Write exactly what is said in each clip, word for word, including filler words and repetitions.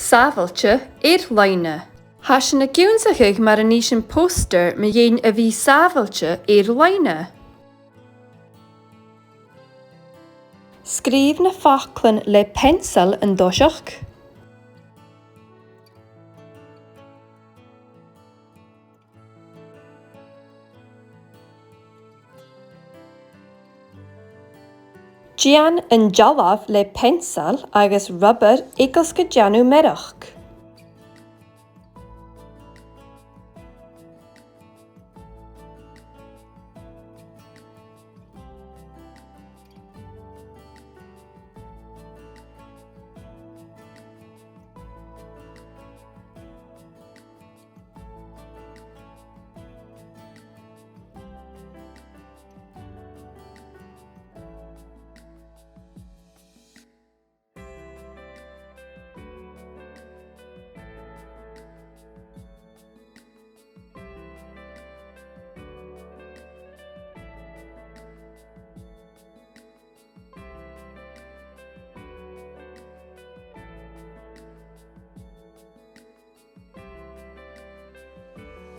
Sàbhailte air-loidhne. Tha sinn ag ionnsachadh mar a nì sinn postair mu dheidhinn a bhith sàbhailte air-loidhne. Sgrìobh na faclan le peansail an toiseach. Dèan an dealbh le peansail agus rubair eagal 's gun dèan thu mearachd.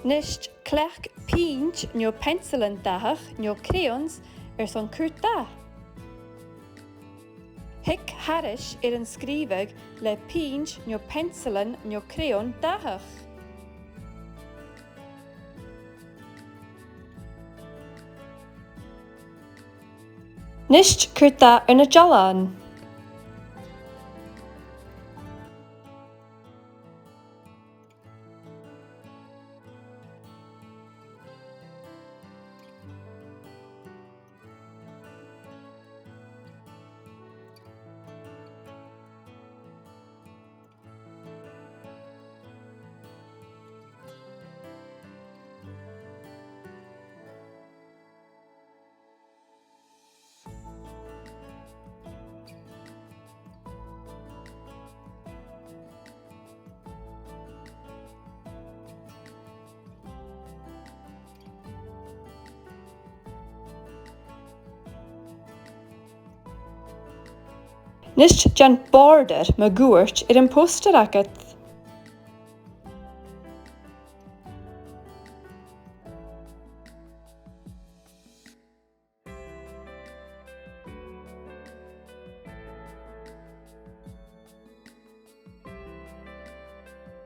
A-nis, cleachd peant no peansailean dathach no crayons airson cur dath. Thig thairis air an sgrìobhadh le peant no peansailean no crayon dathach. A-nis, cuir dath air na dealbhan. A-nis, dèan border mu chuairt air a' phostair agad.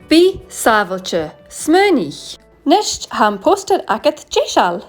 Bi sàbhailte, smaoinich. A-nis, tha am postair agad deiseil.